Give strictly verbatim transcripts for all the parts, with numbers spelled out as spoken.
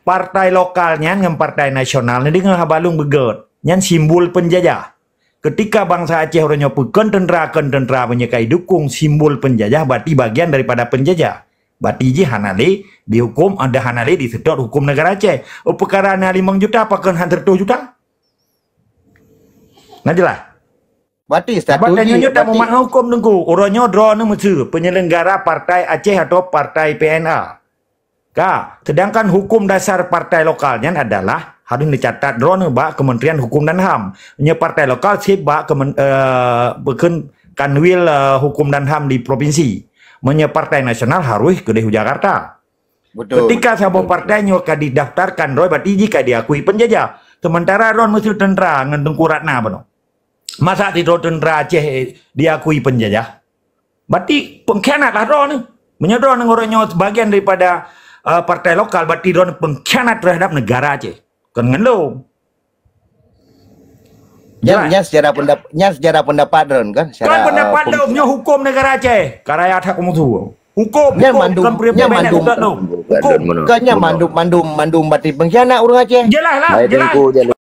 Partai lokal nyan ngon partai nasional nyan deungon haba lôn beugét. Nyan simbol peunjajah. Ketika bansa Aceh uroe nyoe peukon teuntra, kon teuntra meunyoe ka idukong simbol peunjajah, berarti bagian daripada peunjajah. Berarti jih hana lé dihukum, ada hana lé diseutôt hukum negara Aceh. Oh, peukara na limong juta, pakon han seratus juta? Nah, jelas. Berarti status Sebab tanyoe jih, nyoe tak berarti meumakna hukum, Teungku. Uroe nyoe droeneuh meuseu penyelenggara partai Aceh atau partai P N A. Ka, sedangkan hukum dasar partai lokal nyan adalah harus dicatat droeneuh bak Kementerian Hukum dan HAM. Nyoe partai lokal sip bak kemen-, eh, bukon Kanwil, eh, Hukum dan HAM di provinsi. Meunyoe partai nasional harus keudeh u Jakarta. Betul, Ketika betul, saboh betul, partai betul. nyoe ka didaftarkan droe, berarti jih ka diakui penjajah. Sementara droeneuh meuseu teuntra ngon Teungku Ratna bunoe. Masa sidroe teuntra Aceh diakui penjajah? Berarti pengkhianat lah droeneuh. Meunyoe droeneuh ngon uroe nyoe sebagian daripada, eh, partai lokal, berarti droeneuh pengkhianat terhadap negara Aceh. Kon ngon lôn. Nyan, Jelas? nyan secara pendap-, nyan secara pendapat droeneuh kan? Kan Secara, pendapat eh, lôn, pem- nyoe hukum negara Aceh. Karaya that kamu tu. Hukum, Nyan hukum, mandum, bukan nyan privilege mandum. nak lôn. Hukum. Bukan nyan mandum, mandum, mandum berarti pengkhianat ureueng Aceh. Jelas lah, Baik, jelas. Teungku Jalal-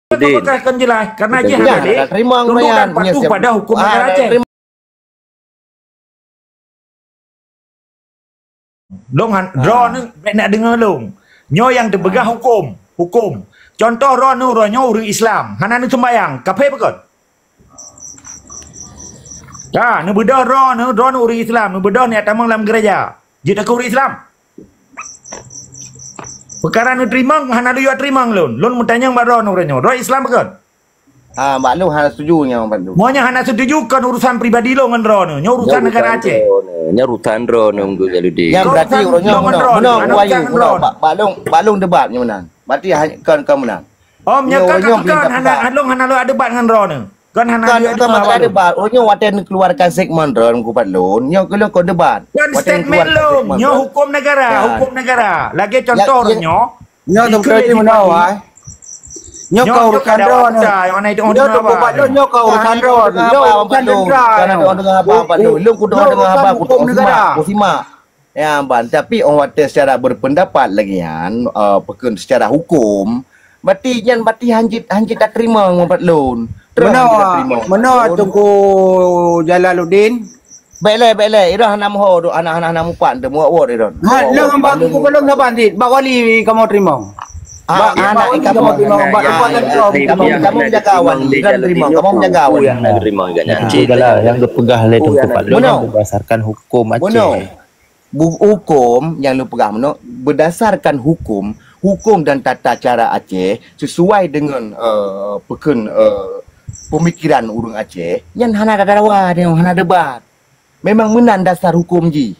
Udin. Kan jelas, karena Betul. jih Ya, hana lé tak terima tunduk kemudian. dan patuh Menyesal. pada hukum Ah, negara tak Aceh. terima. Dong han, Ah. droeneuh bèk nak deungoe lôn. Nyoe nyang teupeugah Ah. hukum, hukum. Contoh droeneuh, droeneuh ureueng Islam, hana neuseumbayang, kafé bukon? Ka, neubeudôh droeneuh, droeneuh ureueng Islam, neubeudôh neujak tamong lam gereja. Jeuet takue ureueng Islam. Peukara neuteurimong, hana lôn yue teurimong lôn. Lôn meutanyong bak droeneuh uroe nyoe. Droeneuh Islam bukon? Ah, bak lôn hana setuju nyan, Bang Pandu. Meunyoe hana setuju, kon urusan pribadi lôn ngon droeneuh. Nyoe urusan Nyoe negara urusan Aceh. droeneuh. Nyoe urusan droeneuh, Teungku Jaludin. Nyan Kon berarti urusan uroe nyoe lôn ngon meunoe, droeneuh. meunoe, Hana Wahyu, urusan meunoe. droeneuh. Bak, bak lôn, bak lôn debat nyoe meunan. Berarti ha-, kon, kon meunan. Oh, Nyoe meunyoe uroe nyoe kan, meunan kon hana, dapat. lôn hana lôn debat ngon droeneuh. Kan hana Kan, lôn kan debat masalah ngon droeneuh. debat. Uroe nyoe watèe neukeuluarkan statement droeneuh, Teungku Fadlun. Nyoe keu lôn kon debat. Kan Watèe statement neukeuluarkan lôn. statement Nyoe droeneuh. hukum negara, Ya. hukum negara. Lagèe Ya, contoh ya. nyoe, Nyoe Teungku Fadlun meunoe, wai. Nyoe Nyoe ka nyoe urusan kada droeneuh. urusan, nyoe hana itu Nyoe urusan Teungku apa. Fadlun, nyoe ka urusan droeneuh. Nyoe bukan Teungku Fadlun. Nyoe urusan hukum negara. Nyoe urusan hukum negara. Nyoe urusan hukum negara. Nyoe urusan hukum negara. Ya, Bang, tapi 'oh watèe secara berpendapat lagi nyan, eh, peukon secara hukum, berarti nyan berarti hanjeuet, hanjeuet tateurimong bak lôn. Terus hanjeuet tateurimong bak lôn. Meunoe, meunoe Teungku Jalaluddin. Bèk lé, bèk lé. Iron hana meuho, hana, hana, hana mupat, teuh muwot-wot Iron. Ha, lôn bak Teungku Fadlun saban cit, bak wali kamoe teurimong. Ah, bak, ah, bak wali kamoe teurimong, bak ya, tempat ya, kamoe, ya, kamoe, ya, kamoe ya, jaga wali, ya, kan teurimong, ya, kamoe jaga wali. Yang teurimong, ya, Teungku Jalal, nyang geupeugah lé Teungku Fadlun berdasarkan hukum Aceh. Bu-, hukum nyang lôn peugah meunoe berdasarkan hukum, hukum dan tata cara Aceh sesuai dengan, eh, peukon, eh, pemikiran ureueng Aceh, nyan hana tadawa, nyan hana debat. Memang meunan dasar hukum jih.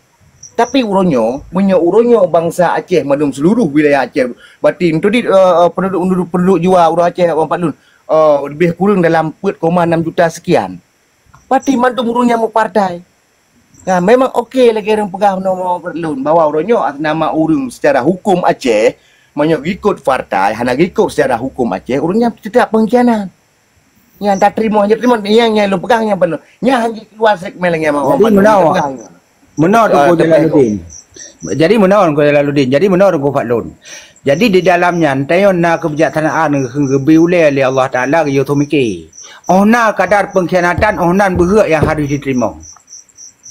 Tapi uroe nyoe, meunyoe uroe nyoe bansa Aceh mandum seluruh wilayah Aceh, berarti untuk di, eh, eh, penduduk, penduduk, penduduk jiwa ureueng Aceh, Bang Fadlun, eh, lebih kurang dalam empat koma enam juta sekian. Berarti mandum ureueng nyang meupartai. Nah, memang okey lagèe ureueng peugah nomor lôn bahwa uroe nyoe atas nama ureueng secara hukum Aceh, meunyoe gikot partai, hana gikot secara hukum Aceh, ureueng nyan tetap pengkhianat. Nyan tateurimong, tateurimong, nyang, nyang lôn peugah nyang beuna. Nyan hana keuluwa segmen lagèe Jadi, meunoe. Meunoe Teungku Jalaluddin. Jadi meunoe Teungku Jalaluddin. Jadi meunoe Teungku Fadlun. Jadi di dalam nyan, tanyoe na keubijaksanaan geubri ulèe lé Allah Taala geuyue teumiké. 'Oh na kadar pengkhianatan, 'oh nan beuheuek nyang harôh jiteurimong.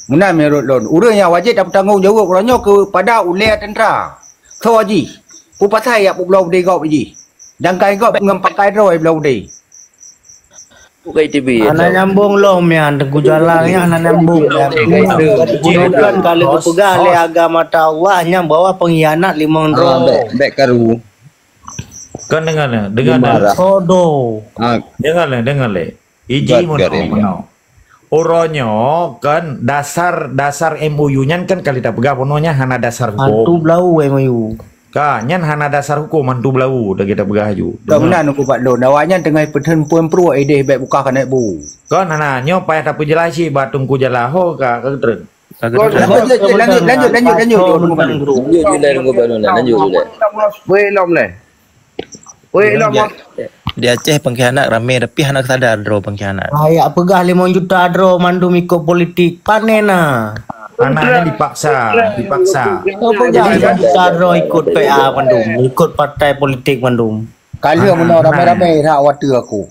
Meunan meunurot lôn, ureueng nyang wajéb tapeutanggong jaweueb uroe nyoe keupada ulèe teuntra. Soe jih? Peue pasai jak peubloe udé gob jih? Dan kai gob ngon pakai droe bloe udé. Bukai T V, Hana nyambung lom nyan, Teungku Jalal nyan hana nyambung. Bukan ka lheueh geupeugah lé agama Allah nyan bahwa pengkhianat limong droe. Ah, bèk, bèk karu. Kan dengar ni, dengar ni. Sodo. Ah. Dengar ni, dengar ni. Iji meunoe. Uroe nyoe kan dasar, dasar M O U nyan kan ka lheueh tapeugah bunoe nyan hana dasar hukum. Hantu blau M O U. Ka, nyan hana dasar hukum, hantu blau dah kita peugah aju. Ka meunan Teungku Fadlun, awak nyan teungoh peutheun puon pruek idéh bèk bukah keuneuk bu. Kon hana, nyoe payah tapeujeulaih cit bak Teungku Jalaho ka, ka treun. Lanjut, lanjut, lanjut, lanjut, lanjut, Teungku Fadlun. Lanjut, lanjut, lanjut, lanjut. Weh, lom leh. Weh, lom. Di Aceh pengkhianat ramé, tapi hana sadar droe pengkhianat. Ayak peugah limong juta droe mandum ikot politik. Pane na? Tanah nyan dipaksa, dipaksa. Apa jadi kan? Cara ikut P A bandum, ikut partai politik bandum. Kalau meunoe ramai-ramai hak watèe aku.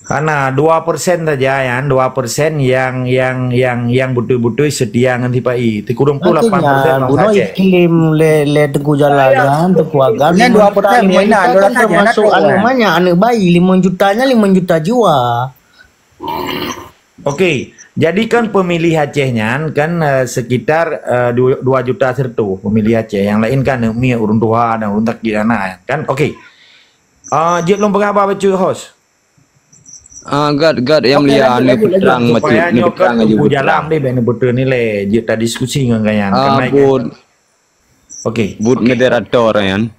Hana, dua persen saja, Yan, dua persen yang, yang, yang, yang beutôi-beutôi setia ngon sipa-i. Sikureueng ploh lapan persen bangsa Aceh. Bunoe iklim lé, lé Teungku Jalan nyan, Teungku Agam. Nyan dua persen, lima juta kan termasuk aneuk banyak, aneuk bayi, lima juta nyan lima juta jiwa. Okey, jadi kan pemilih Aceh nyan kan, eh, sekitar, eh, dua, dua juta seratus pemilih Aceh. Yang lain kan aneuk miet, ureueng tuha dan ureueng sakét hana, kan? Okey. Ah, jeuet lôn peugah haba bacut, host. Ah, gat, gat, Yang Mulia, lanjut, lanjut, lanjut. Supaya nyoe kan Teungku Jalan deh, bèk neubeutôi nilai. Jeuet tadiskusi ngon gobnyan. Ah, karena buet, okey. Buet moderator, Yan.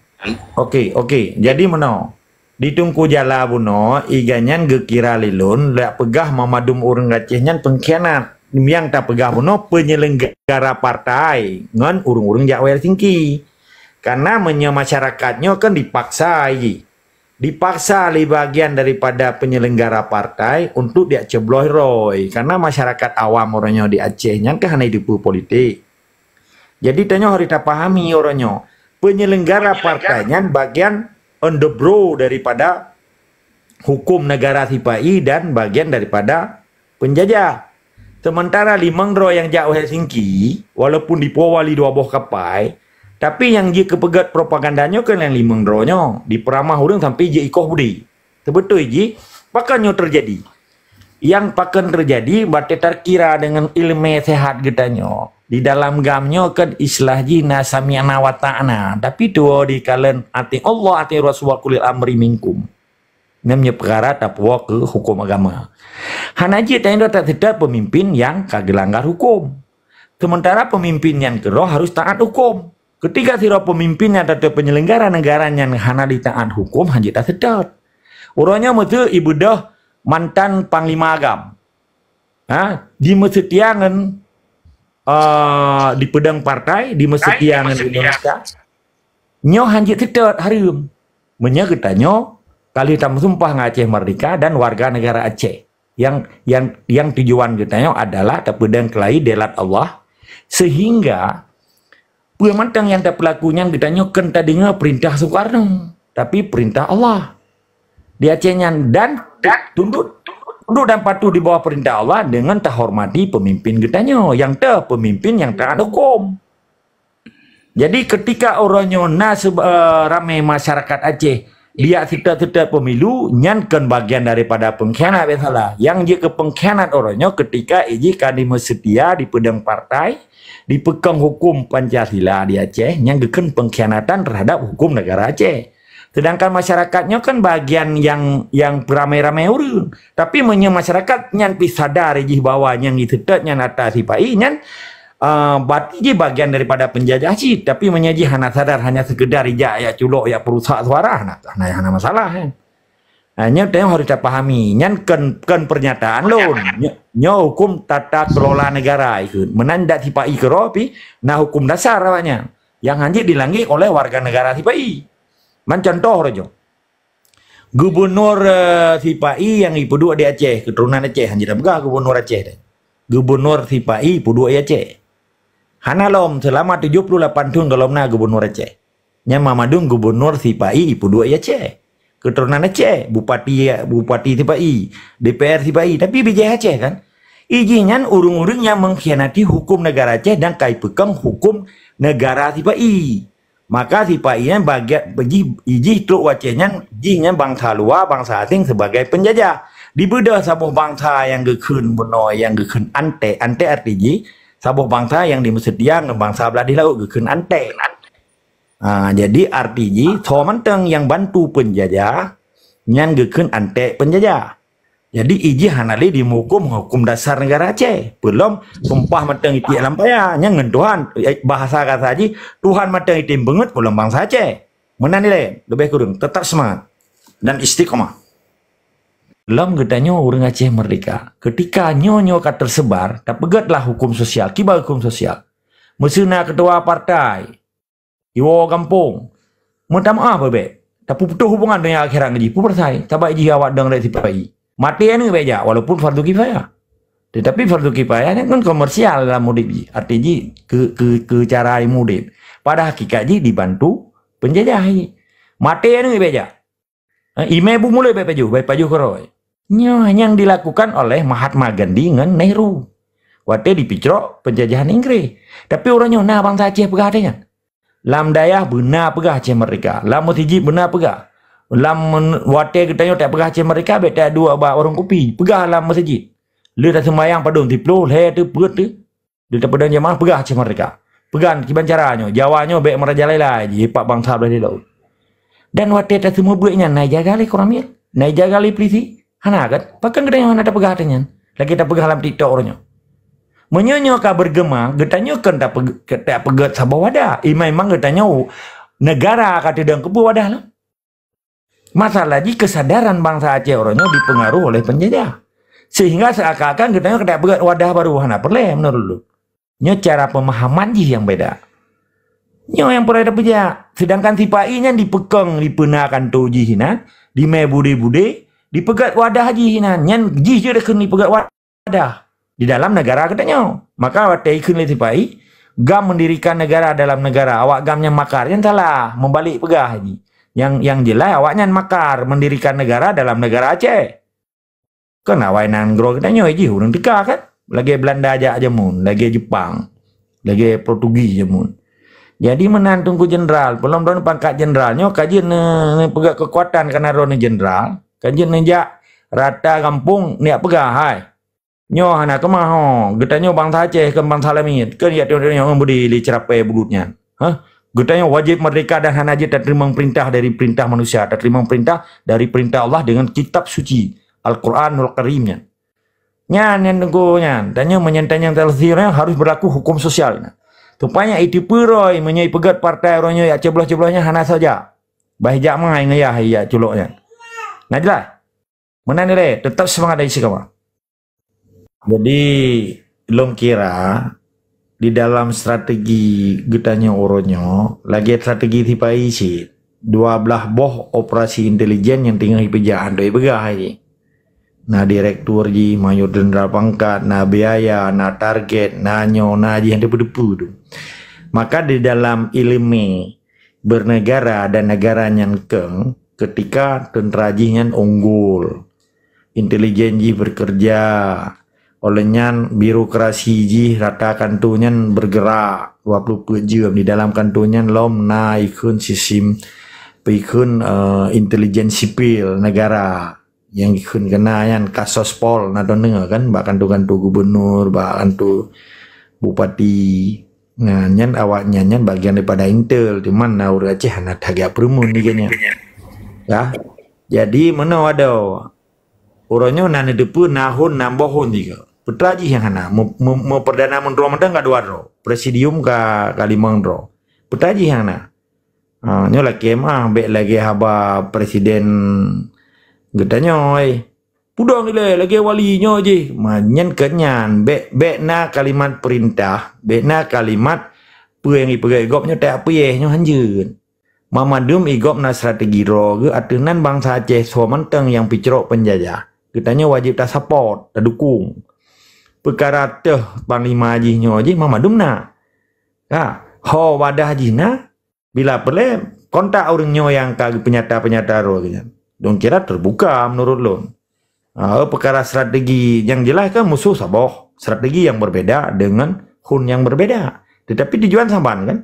Okey, okey. Jadi meunoe. Di Teungku Jalan bunoe, i gobnyan geukira lé lôn, lôn peugah mandum ureueng Aceh nyan pengkhianat. Nyang tapeugah bunoe penyelenggara partai ngon ureueng-ureueng jak Helsinki. Karena meunyoe masyarakat nyoe kan dipaksa jih. Dipaksa lé bagian daripada penyelenggara partai untuk jak coblos droe. Karena masyarakat awam uroe nyoe di Aceh nyan kan hana jiteupeue politik. Jadi tanyoe harus tapahami uroe nyoe, penyelenggara partai nyan bagian underbro daripada hukum negara sipa-i dan bagian daripada penjajah. Sementara limong droe nyang jak u Helsinki, walaupun dipuwoe wali dua boh kapai, tapi nyang jeuet keu peugét propaganda nyoe kan nyang limong droe nyoe, dipeuramah ureueng sampai jeuet ikoh budi. Teubeutôi jih, pakon nyoe teujadi? Nyang pakon teujadi, watèe takira deungon ileumèe seuhat geutanyoe. Di dalam GAM nyoe kan istilah jih na sami'na wa ata'na, tapi tuwoe dikalon ati'ullah, ati'ur rasul wa ulil amri minkum. Nyan meunyoe peukara tapuwoe keu huköm agama. Hana jeuet tanyoe taseutôt peumimpén nyang ka geulanggar huköm. Seumeuntara peumimpén nyan keudroe harôh taát huköm. Keutika sidroe peumimpén nyang atau penyelenggara negara nyan hana jitaát huköm, hana jeuet taseutôt. Uroe nyoe miseu ibeudôh mantan panglima agam. Ha, jimeuseutia ngon, eh, dipeudong partai, jimeuseutia ngon Indonesia. Nyoe hana jeuet seutôt, hareuem. Meunyoe geutanyoe ka lheueh tameusumpah ngon Aceh Merdeka dan warga negara Aceh. Nyang, nyang, nyang tujuan geutanyoe adalah tapeudong keulayi deulat Allah, sehingga peue mantong nyang tapeulaku nyan geutanyoe kon tadeungoe peurintah Soekarno, tapi peurintah Allah di Aceh nyan dan tunduk, tunduk dan patuh di bawah peurintah Allah deungon tahormati peumimpén geutanyoe, nyang teuh peumimpén nyang taát huköm. Jadi, keutika uroe nyoe na seb-, eh, ramé masyarakat Aceh biak seutôt-seutôt pemilu, nyan kon bagian daripada pengkhianat, biasalah. Nyang jeuet keu pengkhianat uroe nyoe keutika ijih ka jimeuseutia dipeudong partai, dipeukong huköm Pancasila di Aceh, nyan geukheun pengkhianatan terhadap huköm negara Aceh. Sedangkan masyarakat nyoe kan bagian nyang, nyang peuramé-ramé ureuëng. Tapi meunyoe masyarakat nyan pih sadar jih bahwa nyang jiseutôt nyan atra sipa-i nyan, ah, berarti jih bagian daripada penjajah cit. Tapi meunyoe jih hana sadar, hanya sekedar ijak jak culok, jak peurusak suara, hana, hana, hana masalah, kan. Ha, nyoe teuh harôh tapahami. Nyan kon, kon pernyataan lôn. Nyoe, nyoe huköm tata kelola negara ikheun. Meunan dak sipa-i keudroe pih na huköm dasar awaknyan nyang hana jeuet dilanggar oleh warga negara sipa-i. Man contoh roh nyoe. Gubunur, eh, sipa-i nyang ipeuduek di Aceh, keuturonan Aceh, hana jeuet tapeugah gubunur Aceh teuh. Gubunur sipa-i ipeuduek di Aceh. Hana lom, seulama tujoh puluh lapan thon gohlom na gubunur Aceh. Nyan mandum gubunur sipa-i ipeuduek di Aceh. Keuturonan Aceh, bupati, bupati sipa-i, D P R sipa-i, tapi bijéh Aceh kan. Ijih nyan ureuëng-ureuëng nyang mengkhianati huköm negara Aceh dan ka ipeukong huköm negara sipa-i. Maka sipa-i nyan bagian jih, ijih trok u Aceh nyan, jih nyan bansa luwa, bansa asing sebagai penjajah. Dibeudôh saboh bansa nyang geukheun bunoe, nyang geukheun antek. Antek arti jih, saboh bansa nyang jimeuseutia ngon bansa blah di laôt geukheun antek. Ha, jadi arti jih, soe mantong nyang bantu penjajah, nyan geukheun antek penjajah. Jadi, ijih hana lé jimuhukôm huköm dasar negara Aceh. Peulom sumpah mantong itiek lam paya. Nyan ngon Tuhan, eh, bahasa kasa jih, Tuhan mantong item beungeut peulom bansa Aceh. Meunan ilée, leubeh kureueng, teutap seumangat dan istiqomah. Lom geutanyoe ureuëng Aceh Merdeka. Keutika nyoe-nyoe ka teuseubar, tapeugét lah huköm sosial. Kiban huköm sosial? Meuseu na keutua partai, iwoe gampông. Meutamah peubék, tapeuputoh hubungan donya akhirat ngon jih, peue peurasai, sabab jih awak dong lé sipa-i. Maté aneuëk bék jak, walaupun fardu kifayah. Tetapi fardu kifayah nyan kan komersial dalam udeb jih. Arti jih keu, keu, keu cara ilmu udeb. Pada hakikat jih dibantu penjajah jih. Maté anu ibaca. Ha, imé bu mulai baik pajoh, baik pajoh keurôi. Nyoe nyang dilakukan oleh Mahatma Gandhi ngon Nehru. Watée dipicrok penjajahan Inggris. Tapi uroe nyoe na bansa Aceh peugah teuh nyan. Lam dayah beuna peugah Aceh merdeka. Lam meuseujid beuna peugah. Lam men-, watée geutanyoe tak peugah Aceh merdeka, bék tak duek bak warong kupi. Peugah lam meuseujid. Le taseumayang padum siploh, lhée teuh, peuet teuh. Di tapeudong jamaah peugah Aceh merdeka. Peugah kiban cara nyoe, Jawa nyoe bék meurajalela jih, ipak bansa blaih di laôt. Dan watée taseumeubeuet nyan, na ijaga lé koramil, na ijaga lé polisi. Hana kan? Pakon geutanyoe hana tapeugah teuh nyan? Lagée tapeugah lam TikTok uroe nyoe. Meunyoe nyoe ka bergema, geutanyoe kon tapeug-, tapeugét saboh wadah. Imang-imang geutanyoe negara ka teudong keupeue wadah lom. Masalah jih kesadaran bansa Aceh uroe nyoe dipengaruh oleh penjajah. Sehingga seakan-akan geutanyoe ka tapeugét wadah baru, hana peureulée menurut lôn. Nyoe cara pemahaman jih nyang beda. Nyoe nyang peureulée tapeujak. Sedangkan sipa-i nyan dipeukong, dipeuna kantô jih inan, dimé budé-budé, dipeugét wadah jih inan. Nyan jih jeuet kheun dipeugét wadah di dalam negara geutanyoe. Maka watée ikheun lé sipa-i, GAM mendirikan negara dalam negara, awak GAM nyan makar, nyan salah, meubalek peugah jih. Nyang, nyang jeulaih awaknyan makar mendirikan negara dalam negara Aceh. Kon awai nan nanggroe geutanyoe jih ureuëng teuka kan? Lagée Belanda jak jameun, lagée Jepang, lagée Portugis jameun. Jadi meunan Teungku Jeneral, peulom droeneuh pangkat Jeneral nyoe ka jeuet ne-, neupeugét keukuatan kareuna droeneuh Jeneral, ka jeuet neujak rata gampông neujak peugah, "Hai, nyoe hana keumah ho, geutanyoe bansa Aceh kon bansa lamiet, kon jak teurimong budi lé ceurapée bulut nyan." Hah? Geutanyoe wajéb merdeka dan hana jeuet tateurimong peurintah dari peurintah manusia, tateurimong peurintah dari peurintah Allah dengan kitab suci, Al-Quranul Karim nyan. Nyan, nyan Teungku nyan, tanyoe meunyan tanyong talsir nyan harus berlaku hukum sosial nyan. Supaya iteupeue roe meunyoe ipeugét partai uroe nyoe jak cobloh-cobloh nyan hana saja. Bah jak mai ngon yah jak culok nyan. Na jeulaih? Meunan ilée, teutap seumangat dan istiqamah. Jadi, lôn kira di dalam strategi geutanyoe uroe nyoe, lagée strategi sipa-i cit, dua blaih boh operasi intelijen nyang teungoh ipeujak, han doi peugah jih. Na direktur jih, mayor jeneral pangkat, na biaya, na target, na nyoe, na jih, han teupeue-teupeue tu. Maka di dalam ileumé bernegara dan negara nyan keng ketika tentera jih nyan unggul. Intelijen jih bekerja. Oleh nyan, birokrasi jih rata kantô nyan bergerak dua ploh peuet jeuem. Di dalam kantô nyan lom na ikheun sistem, ikheun, eh, intelijen sipil negara. Nyang ikheun keunan nyan Kasospol na droeneuh kan, bak kantô-kantô gubernur, bak kantô bupati. Nah, nyan awaknyan nyan bagian daripada intel, cuman na ureuëng Aceh hana that geujak peureumeun lagée nyan. Ya. Jadi meunoe adoe. Uroe nyoe na neuteupeue na hon, na boh hon jih. Peue teuma jih nyang hana. Meu-, meu-, meuperdana meuntroe mantong ka dua droe. Presidium ka, ka limong droe. Peue teuma jih nyang hana. Ha, nyoe lakée meuah bék lagée haba presiden geutanyoe. Pudong ilée lagée wali nyoe jih. Ma, nyan keu nyan, bék, bék na kalimat peurintah, bék na kalimat peue nyang ipeugét gob nyoe tak pieh nyoe hanjeuet. Mamandum i gob na strategi droe geuh, ateueh nan bansa Aceh soe mantong nyang picrok penjajah. Geutanyoe wajéb tasapot, tadukong. Peukara teuh panglima jih nyoe jih mamandum na. Ka, ho wadah jih na, bila peureulée kontak ureuëng nyoe nyang ka geupeunyata-peunyata droe geuh nyan. Lôn kira teubuka meunurot lôn. Ha, peukara strategi nyang jeulaih kan musoh saboh, strategi nyang berbeda dengan hon nyang berbeda. Tetapi tujuan saban kan?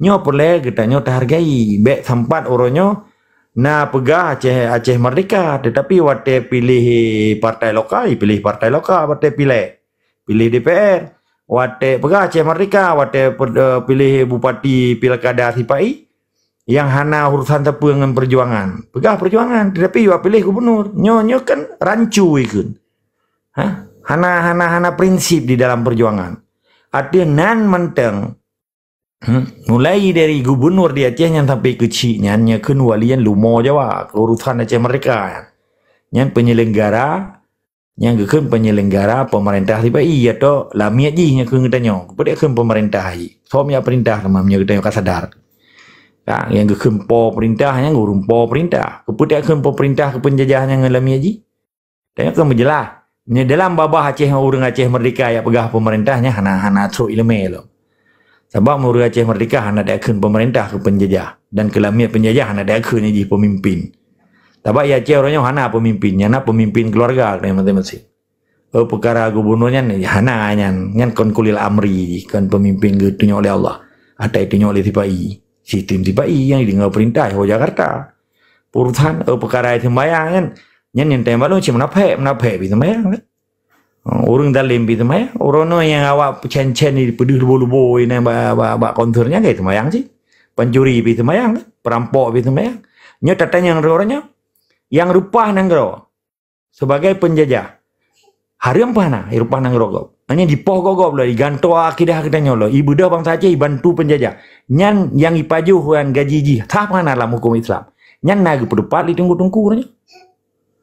Nyoe peureulée geutanyoe tahargai. Bék sampat uroe nyoe na peugah Aceh, Aceh Merdeka, tetapi watée piléh partai lokal, piléh partai lokal watée piléh. Piléh D P R. Watée peugah Aceh Merdeka, watée pe-, eh, piléh bupati pilkada sipa-i, nyang hana urusan sapeue ngon perjuangan. Peugah perjuangan, tetapi wak piléh gubernur. Nyoe, nyoe kan rancu ikheun. Ha? Hana, hana, hana prinsip di dalam perjuangan. Ateueh nan mantong, hmm, mulai dari gubernur di Aceh nyan sampai keuchik nyan, nyan kheun wali nyan lumo Jawa, keurusan Aceh Merdeka nyan. Nyan penyelenggara, nyang geukheun penyelenggara pemerintah sipa-i atau lamiet jih nyang kheun geutanyoe. Peue kheun pemerintah jih? Som ya perintah teuma meunyoe geutanyoe ka sadar. Ka, nyang geukheun po perintah nyan ureuëng po perintah. Keupeue kheun po perintah keu penjajah nyan ngon lamiet jih? Tanyoe keu meujeulaih. Nyoe dalam babah Aceh, ureuëng Aceh Merdeka jak peugah pemerintah nyan hana, hana trok iéleumé lom. Sabab ureuëng Aceh Merdeka hana takheun pemerintah keu penjajah dan keulamiet penjajah hana takheun jih pemimpin. Sabab di Aceh uroe nyoe hana pemimpin, nyang na pemimpin keluarga keunoe masing-masing. Oh, peukara gubunur nyan hana nyan, nyan kon ulil amri, kon pemimpin geutunyok lé Allah. Atau itunyok lé sipai, sistem sipai nyang dideungoe peurintah di Jakarta. Urusan, oh, peukara seumbahyang nyan, nyan nyang teumbak lom cit munafék, munafék pi seumbahyang kan. Oh, ureuëng zalim pi seumbahyang, ureuëng nyoe nyang awak peucen-cen di peudeuh lubo-lubo inan bak, bak, bak konser nyan kan seumbahyang cit. Pencuri pi seumbahyang kan, perampok pi seumbahyang. Nyoe tatanyong ureuëng nyoe, nyang reupah nanggroe sebagai penjajah. Hareuem pah na reupah nanggroe gob. Hanya dipoh gob-gob lom, digantoe akidah geutanyoe lom, ibeudôh bansa Aceh, ibantu penjajah. Nyan nyang ipajoh ngon gaji jih, sah pah na lam huköm Islam. Nyan na geupeutupat lé teungku-teungku uroe nyoe.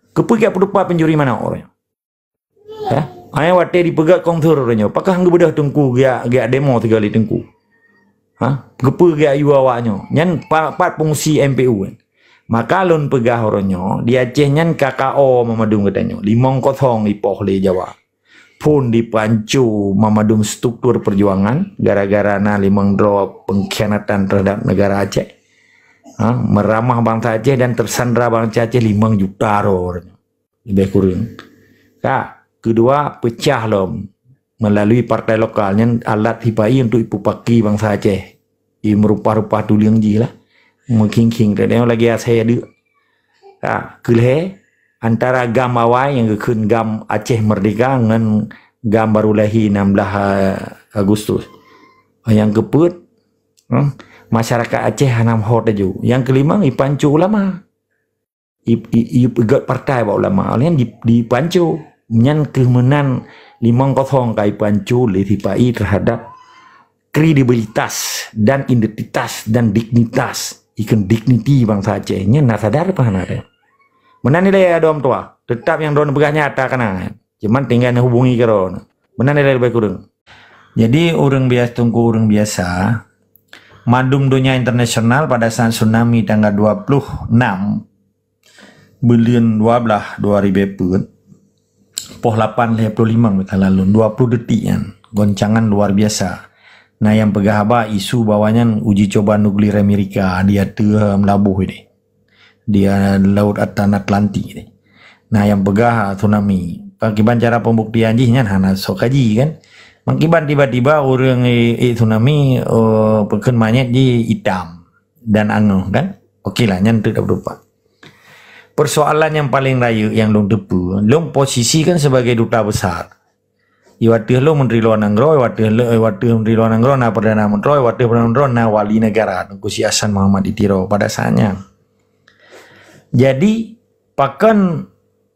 Keupeue jak peutupat pencuri manok uroe nyoe? Hah? Hai watée dipeugét konser uroe nyoe, pakon geubeudôh teungku geujak, geujak demo sigoe lé teungku? Hah? Keupeue geujak yue awak nyoe? Nyan pa-, pat fungsi M P U nyan? Maka lôn peugah uroe nyoe, di Aceh nyan K K O meumandum geutanyoe, limong kosong ipoh lé Jawa. Phon dipanco meumandum struktur perjuangan, gara-gara na limong droe pengkhianatan terhadap negara Aceh. Ha, meuramah bansa Aceh dan tersandra bansa Aceh limong juta droe. Lebih kurang. Ka, keudua, peucah lom melalui partai lokal nyan alat sipai untuk ipupaki bansa Aceh. I meurupah-rupah tuleueng jih lah. Meukhing-khing, teudeungoe lagée asai adeuk. Ka, keulhée, antara GAM awai nyang geukheun GAM Aceh Merdeka ngon GAM baru lahé enam belas Agustus. Nyang keupeuet, hmm, masyarakat Aceh hana meuho taju. Nyang keulimong, ipanco ulama. I, i, i, ipeugét partai bak ulama, laén di, dipanco. Nyan keuh meunan limong kosong ka ipanco lé sipai terhadap kredibilitas dan identitas dan dignitas, ikheun digniti bansa Aceh. Nyan na sadar apa hana? Meunan ilée adoe meutuah, teutap nyang droeneuh peugah nyata kana. Cuman tinggai neuhubungi keudroe. Meunan ilée leubeh kureueng. Jadi, ureuëng biasa, teungku, ureuëng biasa, mandum donya internasional pada saat tsunami tanggal dua puluh enam buleuen dua belas dua ribu peuet, poh lapan lhée ploh limong meuta lalu, dua puluh detik nyan, goncangan luar biasa. Na nyang peugah haba isu bahwa nyan uji coba nuklir Amerika di ateueh meulaboh ini, di, ah, Laut Atan-, Atlantik ini. Na nyang peugah, ah, tsunami. Pakiban cara pembuktian jih nyan hana soe kaji kan. Makiban tiba-tiba ureuëng, eh, eh, tsunami, eh, peukheun manyét jih itam dan angoh kan. Oke lah, nyan teuk dapat. Persoalan nyang paleng rayeuk nyang lôn teupeue, lôn posisi kan sebagai duta besar. Iwateueh lôn Menteri Luar Nanggroe, iwateueh lôn, iwateueh Menteri Luar Nanggroe na Perdana Menteri, iwateueh Perdana Menteri na Wali Negara, Teungku Syik Hasan Muhammad di Tiro pada saat nyan. Jadi, pakon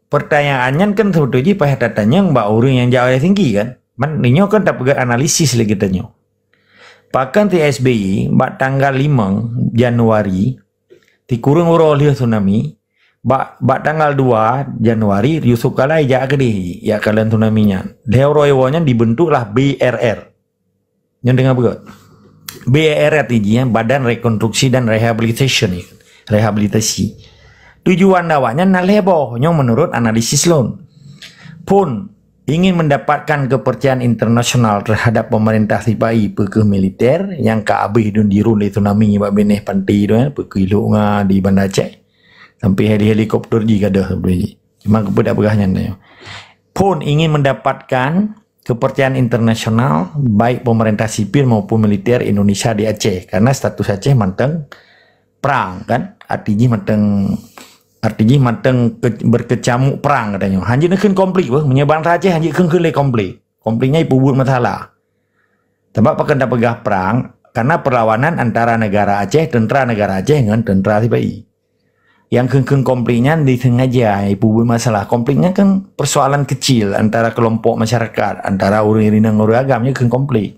pertanyaan nyan kan sebetul jih payah tatanyong bak ureuëng nyang jak u Helsinki kan? Man, nyoe kan tapeugét analisis lé geutanyoe. Pakon si S B Y bak tanggal limong Januari, sikureueng uroe lheueh tsunami, bak, bak tanggal dua Januari, Yusuf Kala jak keudeh, jak kalon tsunami nyan. Lhée uroe woe nyan dibentuklah B R R. Nyan deungoe beugét. B R R arti jih, Badan Rekonstruksi dan Rehabilitation. Rehabilitasi. Tujuan awaknyan na lhée boh, nyoe menurut analisis lôn. Phon ingin mendapatkan kepercayaan internasional terhadap pemerintah sipai, peu kheueh militer nyang ka abéh dun dirun lé tsunami bak binéh panti tu, eh, peu kheueh i Lhok Nga di Banda Aceh. Sampai heli-, helikopter jih gadôh sampai jih. Cuma keupeue dak peugah nyan nyoe. Phon ingin mendapatkan kepercayaan internasional, baik pemerintah sipil maupun militer Indonesia di Aceh, karena status Aceh mantong prang kan, arti jih mantong, arti jih mantong ke, berkecamuk prang katanya. Hanjeuet neukheun konflik beuh, meunyoe bansa Aceh hanjeuet kheun-kheun lé konflik. Konflik nyan ipeubuet masalah. Sabab pakon tapeugah prang, karena perlawanan antara negara Aceh, tentera negara Aceh ngon tentera sipai. Nyang kheun-kheun konflik nyan disengaja ipeubuet masalah. Konflik nyan kan persoalan kecil antara kelompok masyarakat, antara ureuëng inong ureuëng agam nyan kheun konflik.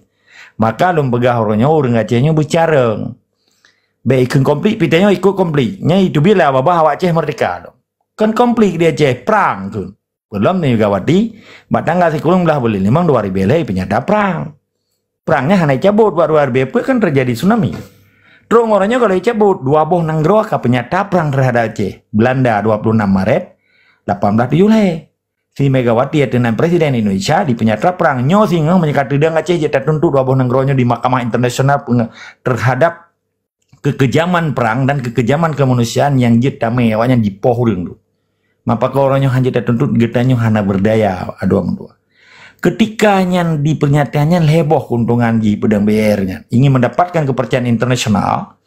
Maka lôn peugah uroe nyoe ureuëng Aceh nyoe beucarông. Bék ikheun konflik, pi tanyoe ikot konflik. Nyan iteubiet lé babah awak Aceh merdeka tu. Kon konflik di Aceh, prang tu. Peulom ni Megawati, bak tanggal sikureueng blaih buleuen limong dua ribu lhée peunyata prang. Prang nyan hana icabot, bak dua ribu peuet kan terjadi tsunami. Trok ngon uroe nyoe kalau icabot, dua boh nanggroe ka peunyata prang terhadap Aceh. Belanda dua puluh enam Maret lapan belas tujuh lhée. Si Megawati ateueh nan Presiden Indonesia di peunyata prang. Nyoe singoh meunyoe ka teudong Aceh jeuet tatuntut dua boh nanggroe nyoe di mahkamah internasional penge-, terhadap kekejaman perang dan kekejaman kemanusiaan nyang jeuet tamé awaknyan jipoh ureuëng tu. Mapaka uroe nyoe hana jeuet tatuntut, geutanyoe hana berdaya, adoe meutuah. Ketika nyan di pernyataan nyan lhée boh keuntungan jih peudong B R nyan. Ingin mendapatkan kepercayaan internasional,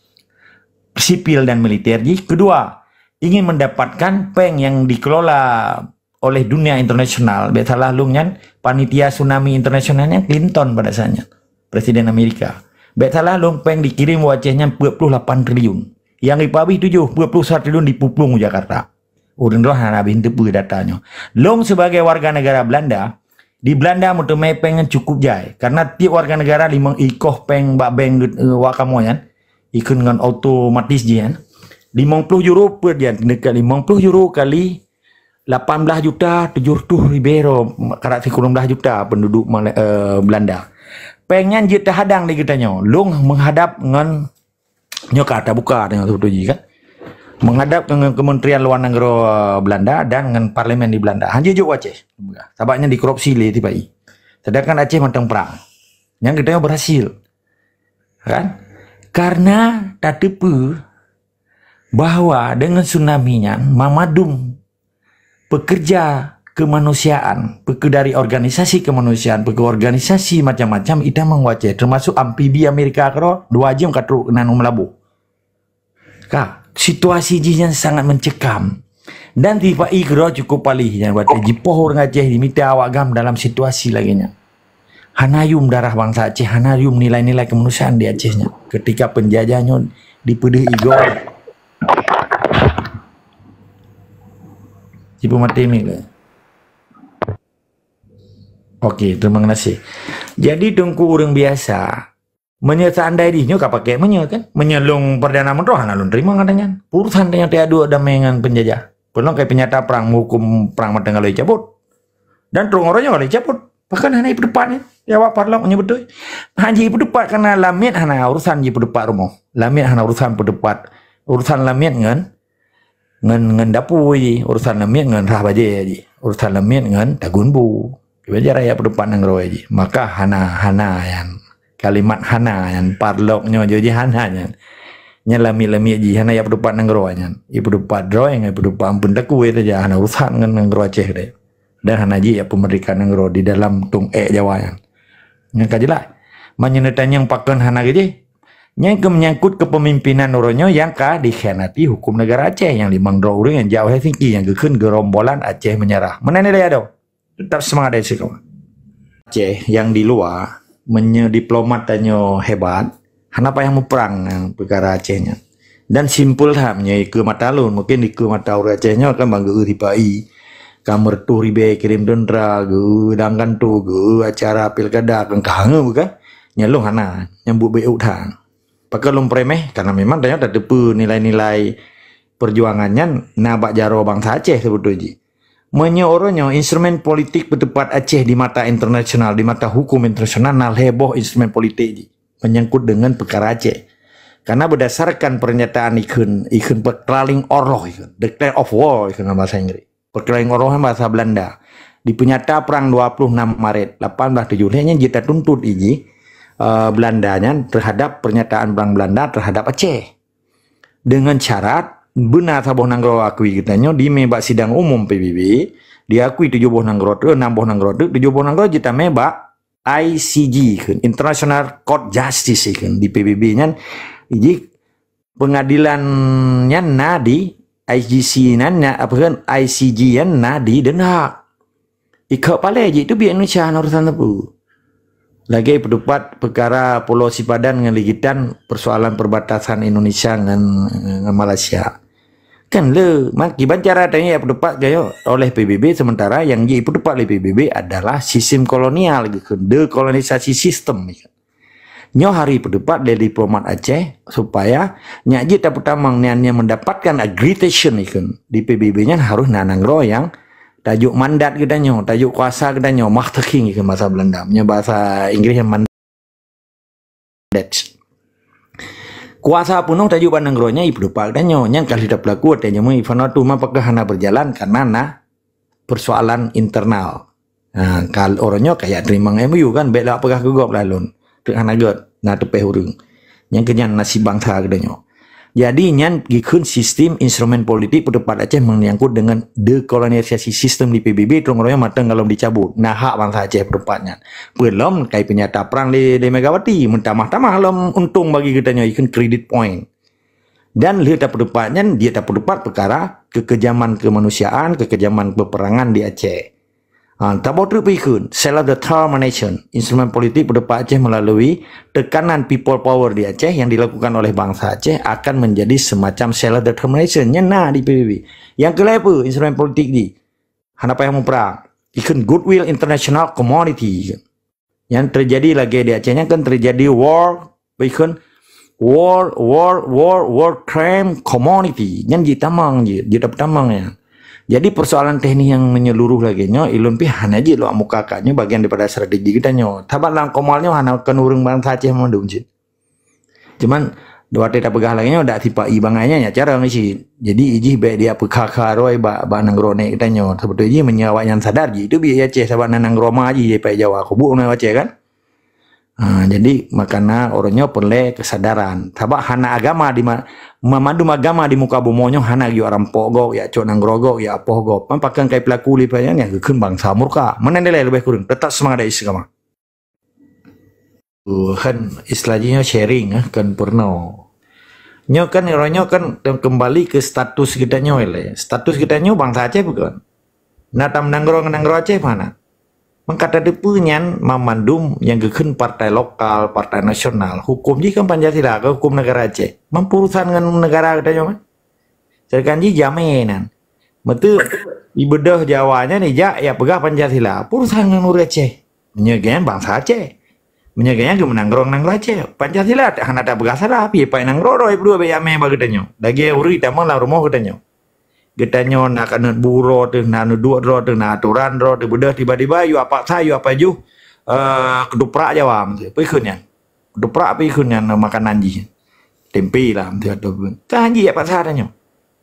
sipil dan militer jih. Kedua, ingin mendapatkan péng yang dikelola oleh dunia internasional. Bék salah lôn nyan, panitia tsunami internasional nyan Clinton pada saat nyan, Presiden Amerika. Bék salah lôn, péng dikirim u Aceh nyan peuet puluh lapan triliun. Yang dipabih tujoh, peuet puluh satu triliun dipuplueng u Jakarta. Ureuëng droe hana habéh teupeue data nyoe. Lôn sebagai warga negara Belanda, di Belanda meuteumé péng nyan cukup jai. Karena tiep warga negara limong ikoh péng bak bank, eh, wak kamoe nyan, ikheun ngon otomatis jih nyan. Limong puluh euro per jih, dekat limong puluh euro kali lapan belas juta tujuh ratus ribu euro, karat sikureueng belas juta penduduk Mala-, eh, Belanda. Péng nyan jeuet teuhadang di geutanyoe. Lôn menghadap ngon, nyoe ka tabuka tanyoe seubeutôi jih kan. Menghadap ngon Kementerian Luar Nanggroe Belanda dan ngon parlemen di Belanda. Hana jok Aceh. Sabab nyan dikorupsi lé T P I. Sedangkan Aceh mantong perang. Nyan geutanyoe berhasil. Kan? Karena tateupeue bahwa dengan tsunami nyan, mamadum pekerja kemanusiaan, peue dari organisasi kemanusiaan, peue organisasi macam-macam, itamong u Aceh, termasuk amfibi Amerika keudroe, dua jeuem ka trok keunan u Meulaboh. Ka, situasi jih nyan sangat mencekam. Dan T P I keudroe cukup palih nyan watée jipoh ureuëng Aceh, jimita awak GAM dalam situasi lagée nyan. Hana yum darah bansa Aceh, hana yum nilai-nilai kemanusiaan di Aceh nyan. Ketika penjajah nyoe dipeudeuh igoe, jipeumaté miet lé. Oke, terima kasih. Jadi, Teungku, ureuëng biasa, meunyoe seandai jih nyoe ka pakai meunyoe kan, meunyoe lôn Perdana Menteri hana lôn terima ngon tanyan. Urusan tanyoe teuaduk damai ngon penjajah. Peulom kai peunyata perang, meuhukum perang mantong ka lheueh cabut. Dan trok uroe nyoe ka lheueh cabut. Bahkan hana ipeuteupat nyan. Ya, awak parlok nyoe beutôi. Hana jipeuteupat karena lamiet hana urusan jipeuteupat rumoh. Lamiet hana urusan peuteupat. Urusan lamiet ngon, ngon, ngon dapui jih. Urusan lamiet ngon rhah bajée jih. Urusan lamiet ngon tagun bu. Kiban cara jak peuteupat nanggroe jih. Maka hana, hana nyan. Kalimat hana nyan, parlok nyoe jih hana nyan. Nyan lamiet-lamiet jih, hana jak peuteupat nanggroe nyan. Ipeuteupat droe ngon ipeuteupat amphon takue saja, hana urusan ngon nanggroe Aceh deh. Dan hana jih jak peumeurdeka nanggroe di dalam tông ék Jawa nyan. Nyan ka jeulaih. Meunyoe neutanyong pakon hana keujih, nyan keu menyangkut kepemimpinan uroe nyoe nyang ka dikhianati hukum negara Aceh nyang limong droe ureuëng nyang jak u Helsinki nyang geukheun gerombolan Aceh menyerah. Meunan nilai adoe. Tetap semangat dari sikawan. Aceh nyang di luwa, meunyoe diplomat tanyoe hebat, hana payah muprang ngon peukara Aceh nyan. Dan simpel that meunyoe ikeue mata lôn, mungkin ikeue mata ureuëng Aceh nyoe kan bang geu-eu sipa-i, ka meureutoh ribée kirém teuntra, geu-eu dang ganto, geu-eu acara pilkada, kan ka hangeue bukan? Nyan lôn hana, nyambut baik that. Pakon lôn premeh, karena memang tanyoe tateupeue nilai-nilai perjuangan nyan na bak jaroe bansa Aceh seubeutôi jih. Meunyoe uroe nyoe instrumen politik peuteupat Aceh di mata internasional, di mata hukum internasional, na lhée boh instrumen politik jih menyangkut dengan peukara Aceh. Karena berdasarkan pernyataan ikheun, ikheun peukraling oroh ikheun, declare of war ikheun dalam bahasa Inggris. Peukraling oroh dalam bahasa Belanda. Dipeunyata perang dua puluh enam Maret lapan belas tujuh lhée nyan jeuet tatuntut iji, eh, Belanda nyan terhadap pernyataan perang Belanda terhadap Aceh. Dengan syarat, beuna saboh nanggroe akui geutanyoe dimé bak sidang umum P B B, diakui tujoh boh nanggroe teuk, nam boh nanggroe teuk, tujoh boh nanggroe jitamé bak I C J kheun, International Court Justice kheun, di P B B nyan, jih pengadilan nyan na di I C J nyan, na, apa kheun, I C J nyan na di Den Haag. Ikheun palée jih teubiet Indonesia hana urusan sapeue. Lagée peuteupat peukara Pulo Sipadan ngon Ligitan, persoalan perbatasan Indonesia ngon, ngon Malaysia. Kan le, ma-, kiban cara tanyoe jak peuteupat gayoe oleh P B B, sementara nyang jipeuteupat lé P B B adalah sistem kolonial, dekolonisasi sistem. Nyoe harôh peuteupat lé diplomat Aceh supaya nyak jeuet tapeutamong nyan, nyan mendapatkan accreditation ikheun di P B B nyan harôh na nanggroe nyang tajok mandat geutanyoe, tajok kuasa geutanyoe, machtiging ikheun bahasa Belanda. Meunyoe bahasa Inggris nyan mandate. Kuasa peunoh tajok bak nanggroe nyan ipeuteupat geutanyoe. Nyan ka lheueh tapeulaku watée nyoe Vanuatu, ma pakon hana berjalan karena na persoalan internal. Ha, kal-, orang nyoe kayak teurimong M O U kan, bèk lawak peugah keu gob lah lôn. Teuk hana gèt, na teupèh ureueng. Nyang keunyan nasib bangsa geutanyoe. Jadi nyan geukheun sistem instrumen politik peuteupat Aceh menyangkut dengan dekolonisasi sistem di P B B, terus orang nyoe mantong golom dicabut. Na hak bangsa Aceh peuteupat nyan. Peulom kai peunyata prang lé, lé Megawati, meutamah-tamah lom untông bagi geutanyoe, ikheun credit point. Dan lheueh tapeuteupat nyan, jeuet tapeuteupat peukara kekejaman kemanusiaan, kekejaman peperangan di Aceh. Ha, taboh treuk pih kheun, self determination, instrumen politik peuteupat Aceh melalui tekanan people power di Aceh yang dilakukan oleh bangsa Aceh akan menjadi semacam self determination. Nyan na di P B B. Nyang keulhèe peue instrumen politik di? Hana payah muprang. Ikheun goodwill international community. Nyang terjadi lagèe di Aceh nyan kan terjadi war, ikheun war, war, war, war crime community. Nyan jitamong jih, jitapeutamong nyan. Jadi persoalan teknis nyang menyeluruh lagèe nyoe, ilôn pih hana jih lôn muka kat nyoe bagian daripada strategi geutanyoe. Sabab lam Komal nyoe hana kon ureueng bansa Aceh mandum cit. Cuman, watèe tapeugah lagèe nyoe, dak sipa-i bangai nyan, nyan carông cit. Jadi, ijih bèk dia peukha-kha roi bak, bak nanggroe nèk geutanyoe. Seubeutôi jih, meunyoe awaknyan sadar jih, itu biet Aceh sabab na nanggroe ma jih, jih pai Jawa. Kubu na Aceh kan? Ha, jadi, makana ureueng nyoe peureulèe keusadaran. Sabab hana agama di ma-, meumandum agama di muka bumoe nyoe hana geuyue rampok gob, ya cok nanggroe gob, ya apoh gob. Pan pakon kai peulaku lé nyan, nyang geukheun bangsa murka. Meunan dilèe leubeh kureueng. Teutap seumangat istiqamah. Uh, kan istilah jih nyoe sharing, eh, kan peurunoe. Nyoe kan, uroe nyoe kan kembali ke status geutanyoe lé. Status geutanyoe bangsa Aceh bukan? Na tam nanggroe ngon nanggroe Aceh mana? Maka tateupeue nyan mamandum nyang geukheun partai lokal, partai nasional. Hukum jih kan Pancasila, ke hukum negara Aceh. Mampu urusan ngon negara geutanyoe kan? Sedangkan jih jamé nan. Meuteu ibeudôh Jawa nyan ijak ya peugah Pancasila. Peue urusan ngon ureueng Aceh. Meunyoe geuh nyan bangsa Aceh. Meunyoe geuh nyan geumeunanggroe ngon nanggroe Aceh. Pancasila hana tapeugah salah, pih pai nanggroe droe peue bèk jamé bak geutanyoe. Lagèe ureueng tamong lam rumoh geutanyoe. Geutanyoe na kanot bu droe teuh, na neuduek droe teuh, na aturan droe teuh, beudôh tiba-tiba yue paksa, yue pajoh, eh, keutuprak Jawa. Peue kheun nyan? Keutuprak pih kheun nyan makanan jih. Tempe lah, meuti atau pun. Kan jih ya paksa tanyoe.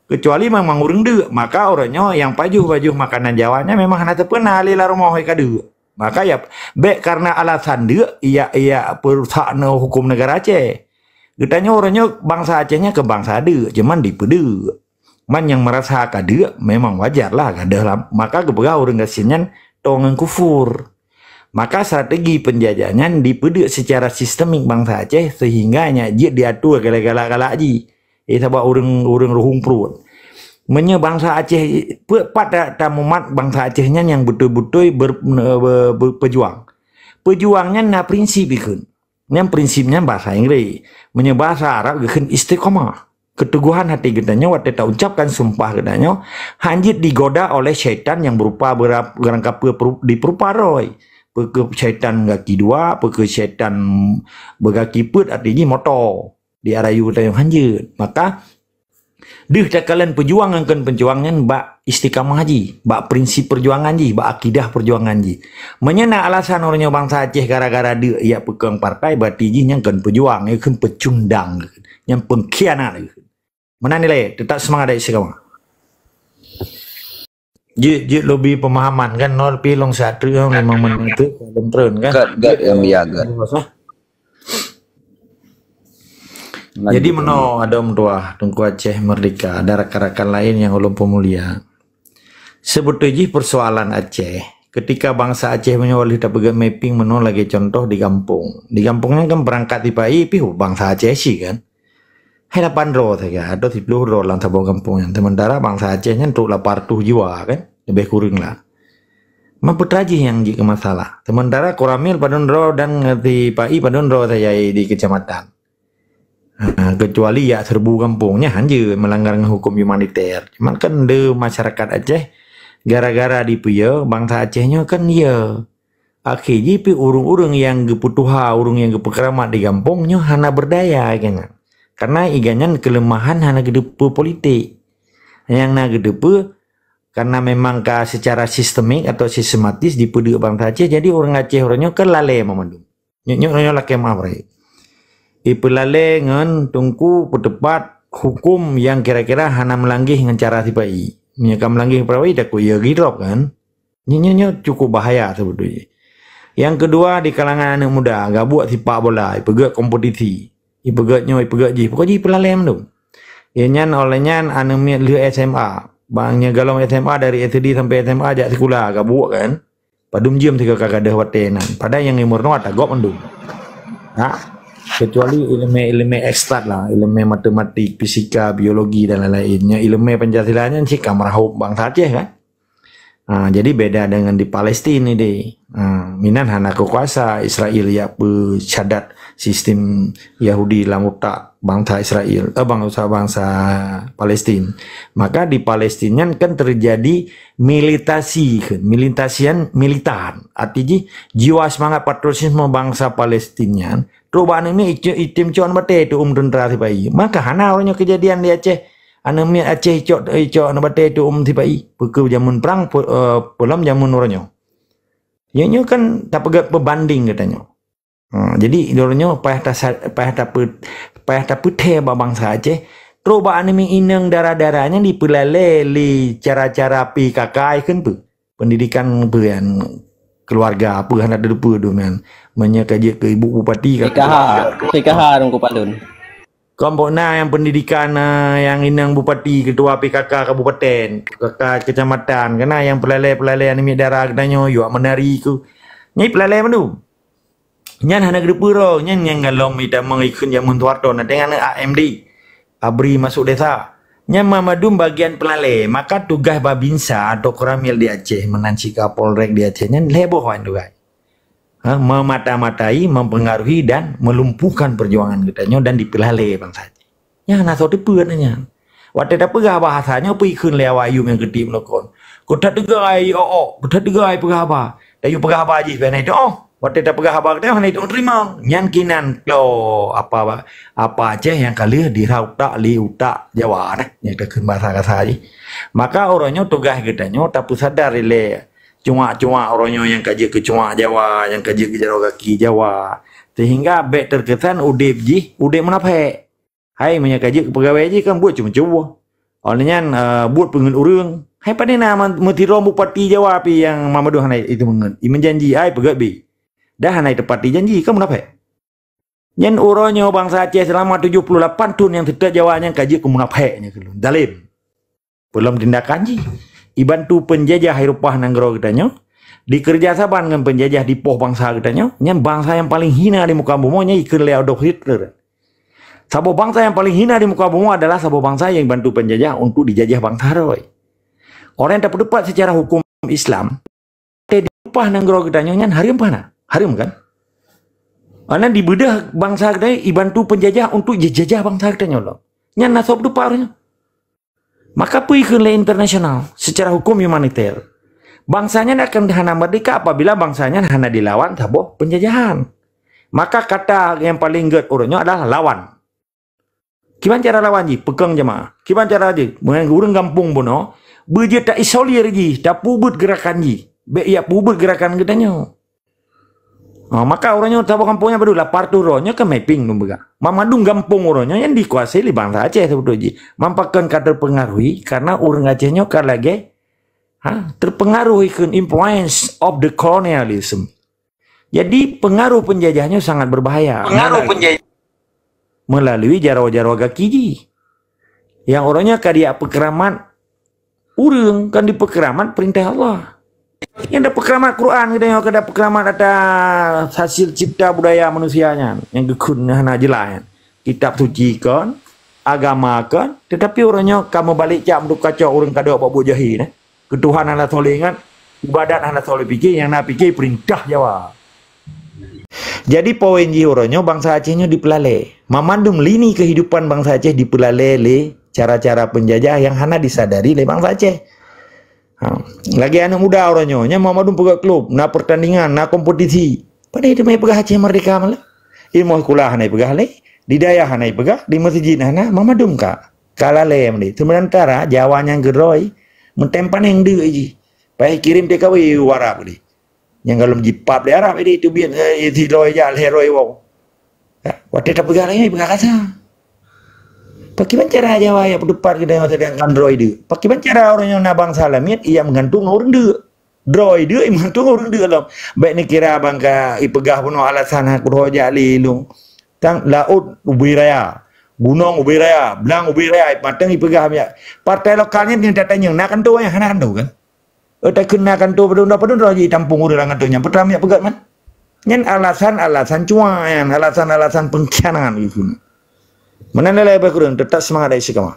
Kecuali memang ureueng deuk, maka ureueng nyoe nyang pajoh-pajoh makanan Jawa nyan memang hana teupeuna lé lam rumoh ka deuk. Maka ya, bèk karena alasan deuk, ya, ya peurusak neu hukum negara Aceh. Geutanyoe ureueng nyoe bangsa Aceh nyan ke bangsa deuk, cuman dipeudeuk. Man nyang meurasa ka deuk, memang wajar lah gadoh lam. Maka geupeugah ureueng gasien nyan toe ngon kufur. Maka strategi penjajah nyan dipeudeuk secara sistemik bangsa Aceh sehingga nyak jeuet diatur galak-galak jih. Eh, sabab ureueng, ureueng ruhueng pruet. Meunyoe bangsa Aceh, peue pat ta-, tamumat bangsa Aceh nyan nyang beutôi-beutôi ber-, be-, be-, peujuang. Peujuang nyan na prinsip ikheun. Nyan prinsip nyan bahasa Inggris. Meunyoe bahasa Arab geukheun istiqamah. Keteguhan hati geutanyoe watèe taucapkan sumpah geutanyoe, hanjeuet digoda oleh syaitan nyang berupa berap-, barangkapeue peru-, dipeurupa droe. Peue keuh syaitan gaki dua, peue keuh syaitan beugaki peuet, arti jih moto. Di arayu geutanyoe hanjeuet. Maka, deuh takalon peujuang ngon kon peujuang nyan bak istiqamah jih, bak prinsip perjuangan jih, bak akidah perjuangan jih. Meunyoe na alasan ureueng nyoe bangsa Aceh gara-gara deuk ijak peukong partai, berarti jih nyan kon peujuang, nyan kon peucundang, nyan pengkhianat. Meunan nilai, teutap seumangat dari istiqamah. Jeuet, jeuet lobby pemahaman kan, nol pi long satu yang memang menentu belum turun kan. Gat, gat, yang ya, gat. Jadi meunoe adoe meutuah Teungku Aceh Merdeka, ada rakan-rakan lain nyang ulôn peumulia. Seubeutôi jih peusoalan Aceh, ketika bangsa Aceh meunyoe lheueh tapeugét mapping meunoe lagèe contoh di gampông. Di gampông nyan kan beurangkat sipa-i pih bangsa Aceh cit kan. Hai lapan droe saja atau siplôh droe lam saboh gampông nyan. Sementara bangsa Aceh nyan trok lapan reutôh jiwa kan, leubeh kureueng lah. Man peue teuma jih nyang jeuet keu masalah. Sementara Koramil padum droe dan ngon sipa-i padum droe saja di kecamatan. Ha, kecuali jak seureubu gampông nyan hanjeuet meulanggar ngon huköm humaniter. Cuman kan di masyarakat Aceh gara-gara dipeuyö bangsa Aceh nyoe kan ya. Akhé jih pih ureuëng-ureuëng nyang geupeutuha, ureuëng nyang geupeukeuramat di gampông nyoe hana beurdaya iganyan. Karena iganyan keuleumahan hana geuteupeue politik. Nyang na geuteupeue karena memang ka seucara sistemik atau sistematis dipeuduek bangsa Aceh, jadi ureuëng Aceh uroe nyoe kan lalée meumandum. Nyoe, nyoe, nyoe lakée meu'ah barék. Ipeulalée ngon teungku peuteupat huköm nyang kira-kira hana meulanggeh ngon cara sipa-i. Meunyoe ka meulanggeh peue, takot ya gidrop kan. Nyoe, nyoe, nyoe cukup bahaya sebetulnya. Yang kedua, di kalangan anak muda, gabuek sipak bola, ipeugét kompetisi. Ipeugét nyoe, ipeugét jih. Pokok jih peulalé mandum. Ya nyan, oleh nyan, aneuk miet lheueh S M A. Bang, nyoe golom S M A, dari S D sampai S M A jak sikula, gabuek kan. Padum jeuem sigoe ka gadôh watée nan. Padahai nyang imeurunoe ata gob mandum. Ha? Kecuali ileumé-ileumé eksak lah, ileumé matematik, fisika, biologi dan lain-lain. Nyoe ileumé Pancasila nyan cit ka meurahom bansa Aceh kan. Ha, jadi beda dengan di Palestina ni deh. Ha, minan hana keukuasa Israel ya peusyadat sistem Yahudi lam utak bansa Israel, eh, bansa-bansa Palestina. Maka di Palestina nyan kan terjadi militasi, kan? Militasian, militan. Arti jih, jiwa semangat patriotisme bansa Palestina nyan trok bak aneuk miet icok, item cok aneuk batée tuom teuntara sipa-i. Maka hana uroe nyoe kejadian di Aceh. Aneuk miet Aceh icok, icok aneuk batée tuom sipa-i. Peue keu jameun prang, pe-, eh, peulom jameun uroe nyoe. Nyoe, nyoe kan tapeugét peubanding geutanyoe. Ha, jadi, uroe nyoe payah tasa-, payah tapeu-, payah tapeuthée bak bansa Aceh. Trok bak aneuk miet inong dara-dara nyan dipeulalé lé cara-cara P K K kheun peue? Pendidikan peue nyan? Keluarga peue hana teupeu dum nyan. Meunyoe ka jeuet keu ibu bupati ka P K H, P K H Teungku Palun. Kon pok na nyang pendidikan, eh, nyang inong bupati, ketua P K K kabupaten, P K K kecamatan, kana nyang peulalé-peulalé aneuk miet dara geutanyoe, yuak menari keu. Nyan peulalé mandum. Nyan hana geuteupeue droe, nyan nyang golom itamong ikheun jameun Soeharto, na teuh aneuk A M D, ABRI masuk desa. Nyan mandum bagian peulalé, maka tugaih Babinsa atau Koramil di Aceh, meunan cit Kapolrek di Aceh, nyan lhée boh wan tugaih. Ha, memata-matai, mempengaruhi dan melumpuhkan perjuangan geutanyoe dan dipeulalé bansa Aceh. Nyan hana soe teupeu nyan. Watée tapeugah bahasa nyoe, peue ikheun lé awak ayum nyang keutik meulakon. Keu that teuga ai ôk-ôk, keu that teuga ai peugah haba. Tayue peugah haba jih, bèk hana iteu'oh. Watée tapeugah haba geutanyoe hana iteu'oh teurimong. Nyan kinan klo apa, apa Aceh nyang ka lheueh dirhah utak lé utak Jawa nah, nyang takheun bahasa kasa jih. Maka uroe nyoe tugaih geutanyoe tapeusadar ilée cuak-cuak uroe nyoe nyang ka jeuet keu cuak Jawa, nyang ka jeuet keu jaroe gaki Jawa. Sehingga bèk terkesan udeb jih udeb munafék. Hai, meunyoe ka jeuet keu peugawée jih kan buet ceumeucue. Óh lheueh nyan, eh, buet peungeut ureuëng. Hai, padé na ma-, meusidroe bupati Jawa pih nyang Muhammadun hana iteumeungeut. Imeujanji, ai peugét bie. Dah hana iteupati janji, kan munafék. Nyan uroe nyoe bansa Aceh seulama tujoh puluh lapan thon nyang seutôt Jawa nyan ka jeuet keu munafék nyan keu lôn. Dalem. Peulom tindakan jih. Ibantu peunjajah Eropah nanggroe geutanyoe, dikeureuja saban ngon peunjajah dipoh bansa geutanyoe, nyan bansa nyang paleng hina di muka bumoe nyan ikheun lé Adolf Hitler. Saboh bansa nyang paleng hina di muka bumoe adalah saboh bansa nyang ibantu peunjajah untuk dijajah bansa roe. Orang nyang tapeuteupat seucara huköm Islam, di Eropah nanggroe geutanyoe nyan hareuem peue hana? Hareuem kan? Karena dibeudôh bansa geutanyoe ibantu peunjajah untuk jijajah bansa geutanyoe lom. Nyan na soe peuteupat ureuëng nyoe. Maka peue ikheun lé internasional seucara huköm humaniter? Bansa nyan akan hana merdeka apabila bansa nyan hana dilawan saboh penjajahan. Maka kata nyang paleng gét uroe nyoe adalah lawan. Kiban cara lawan jih? Peukong jeumaáh. Kiban cara jih? Meungon ureuëng gampông bunoe, beujeuet taisolir jih, tapeubuet geurakan jih. Bèk jak peubuet geurakan geutanyoe. Ha, maka uroe nyoe saboh gampông nyan padub, lapan reutôh droe nyoe kan mapping lôn peugah. Mandum gampông uroe nyoe nyang dikuasai lé bansa Aceh seubeutôi jih. Pakon ka teupeungaruhi, karena ureuëng Aceh nyoe ka lagée, ha, teupeungaruhi keu influence of the colonialism. Jadi, peungaruh peunjajah nyoe sangat beubahaya. Pengaruh melalui, penjajah. Melalui jaroe-jaroe gaki jih. Nyang uroe nyoe ka dijak peukeramat ureuëng, kan dipeukeramat peurintah Allah. Nyang tapeukeramat Quran geutanyoe, ka tapeukeramat atas hasil cipta budaya manusia nyan, nyang geukheun hana jeulaih nyan. Kitab suci kon, agama kon, teutapi uroe nyoe ka meubalek cap meudukacok ureuëng kadok bak buet jahé nyan. Keu Tuhan hana soe lé ingat, ibadat hana soe lé pike, nyang na pike peurintah Jawa. Jadi, poin jih uroe nyoe bansa Aceh nyoe dipeulalée. Mandum lini keuhidupan bansa Aceh dipeulalée lé cara-cara peunjajah nyang hana disadari lé bansa Aceh. Ha. Lagée aneuëk muda uroe nyoe, nyan mandum peugét klub, na peurtandingan, na kompetisi. Padahai teuma peugah Aceh merdeka malah. Ilmu sikula hana peugah lé, di dayah hana peugah, di meuseujid hana, mandum ka. Ka lalée meudeh. Seumeuntara Jawa nyang keudroe, meutem panéng deuk jih. Payah kirém T K W u Arab deh. Nyang golom jipap di Arab, jadi teubiet, eh, sidroe jak lhée droe woe. Ya, watée tapeugah lagée nyan, peugah kasa. Pakiban cara Jawa ya peuteupat keu droe deuk? Pakiban cara ureuëng nyang na bansa lamiet ia meugantung ngon ureuëng deuk? Droe deuk ia meugantung ngon ureuëng deuk lom. Bék neukira bangka ipeugah bunoe alasan hak droe jak lé lôn. Tang laôt ubé raya, gunong ubé raya, blang ubé raya, pateng ipeugah miak. Partai lokal nyan keuneuk tatanyong, na kantô nyan? Hana kantô kan? Takheun na kantô padum-padum droe jitampung ureuëng lam kantô nyan, peue teuma miak peugah man? Nyan alasan-alasan cuan, alasan-alasan pengkhianat gitu. Meunan lé bak ureuëng, teutap seumangat dari sikama.